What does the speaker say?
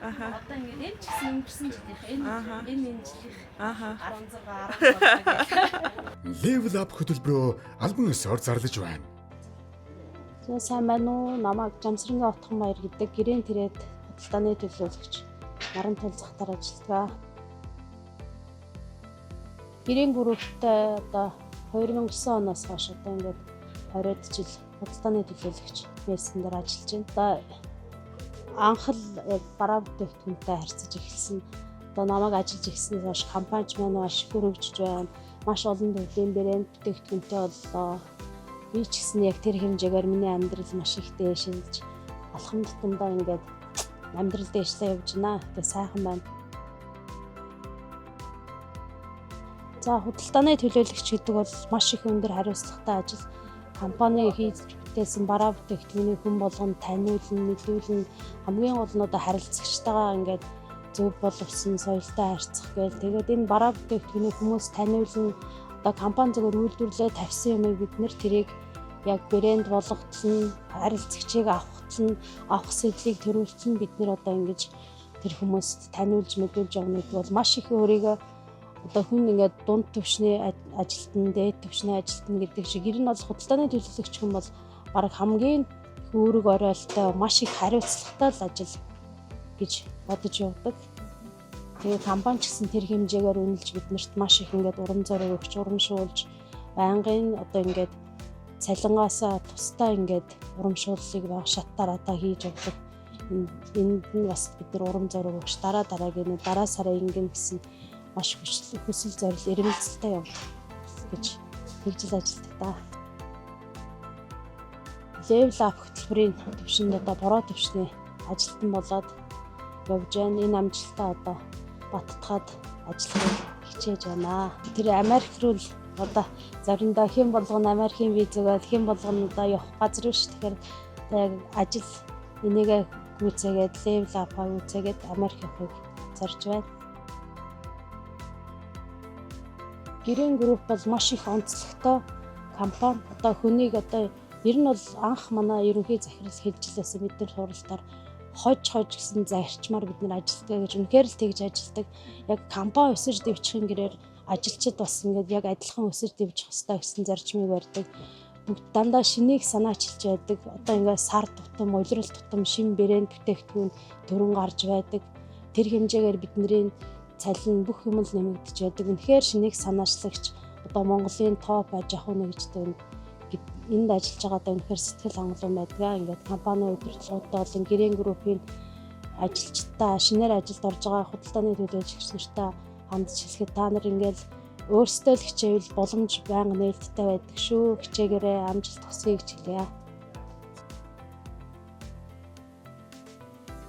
Одоо ингээд энэ ч гэсэн өнгөрсөн жилийнх энэ энэ энэ жилийнх 16 17 гэх. Level Up хөтөлбөрөө албан ёсоор зарлаж байна. За сайн байна уу? Намайг Жамсрангийн Отхон Баяр гэдэг гэрээн тэрээд худалдааны төлөөлөгч Наран тул захтар ажилладаг. Гэрээн групптэй одоо 2009 оноос хойш одоо ингээд 20 жил худалдааны төлөөлөгч байсан дээр ажиллаж байна. Одоо анх л яг бараа бүтээгдэхүүнтэй харьцаж эхэлсэн. Одоо намайг ажиллаж эхэлснээс хойш компанич маань маш их өргөжж байна. Маш олон төрлийн брэнд бүтээгдэхүүнтэй боллоо. Би ч гэсэн яг тэр хэмжээгээр миний амьдрал маш их дээшилж алхам тутамдаа ингээд амьдрал дээшлээ явж байна. Тэгээ сайхан байна. За худалдааны төлөөлөгч гэдэг бол маш их өндөр хариуцлагатай ажил. Компани хийж бүтээсэн бараа бүтээгдэхүүнийг хүн болгонд таниулна, мэдүүлнэ. Хамгийн гол нь одоо харилцагчтайгаа ингээд зөв боловсон соёлтой харьцах гээл. Тэгээд энэ бараа бүтээгдэхүүнийг хүмүүс таниулна. Одоо компани зөвхөн үйлдвэрлээ тавьсан юмыг бид нэр тэрийг яг брэнд болгохтол нь харилцагчийг авахтал нь авах сэдлийг төрүүлтэл нь бид нэр одоо ингэж тэр хүмүүст таниулж мэдүүлж явна гэдэг бол маш их өөрийгөө одоо хүн ингээд дунд түвшний ажилтан, дээд түвшний ажилтан гэдэг шиг ер нь бол худалдааны төлөөлөгч хүн бол бараг хамгийн үүрэг оройлтой маш их хариуцлагатай л ажил гэж бодож явдаг. Тэгээ компани ч гэсэн тэр хэмжээгээр үнэлж биднэрт маш их ингээд урам зориг өгч, урамшуулж байнгын одоо ингээд цалингаасаа тусдаа ингээд урамшууллыг баг шат дараатаа хийж явдаг. Энд нь бас бид нар урам зориг өгч дараа дараагийн дараа сараа ингэн гэсэн маш хүсэл зорил эрмэлзэлтэй явдаг гэж тэгжил ажилладаг та. Level up хөтөлбөрийн төвшөнд одоо бороо төвшний ажилтан болоод явж байна. Энэ амжилтаа одоо баттгаад ажиллахыг хичээж байна. Тэр Америк руу л одоо заримдаа хэн болгоно Америкийн виз өгöd хэн болгоно одоо явах газар биш. Тэгэхээр одоо яг ажил энийгээ гүйцээгээд level up-аа гүйцээгээд Америк явахыг зорж байна. Гэрэн групп бол маш их онцлогтой компани. Одоо хүнийг одоо ер нь бол анх манай ерөнхий захирал хэлж лээсэн бид нар хуралдаар хож хож гэсэн зарчмаар бид нар ажилтгаа гэж үнэхээр л тэгж ажилтдаг. Яг компани өсөж дэвжихийн гэрээр ажилчид бас ингээд яг адилхан өсөж дэвжих ёстой гэсэн зарчмыг барьдаг. Бүгд дандаа шинийг санаачилж байдаг. Одоо ингээд сар тутам, улирал тутам шин брэнд бүтээгдэхүүн төрөн гарч байдаг. Тэр хэмжээгээр бидний цалин бүх юм л нэмэгдэж байдаг. Үнэхээр шинийг санаачлагч одоо Монголын топ аж ахуй нэгжтэй энд ажиллаж байгаадаа үнэхээр сэтгэл хангалуун байдаг. Ингээд компани удирдлагуудтай болон гэрээн группийн ажилчдаа шинээр ажилд орж байгаа худалдааны төлөөлөгч нартай хандж хэлэхэд та нар ингээд өөрсдөө л хичээвэл боломж байнга нээлттэй байдаг шүү. Хичээгээрээ амжилт хүсье гэж хэлье.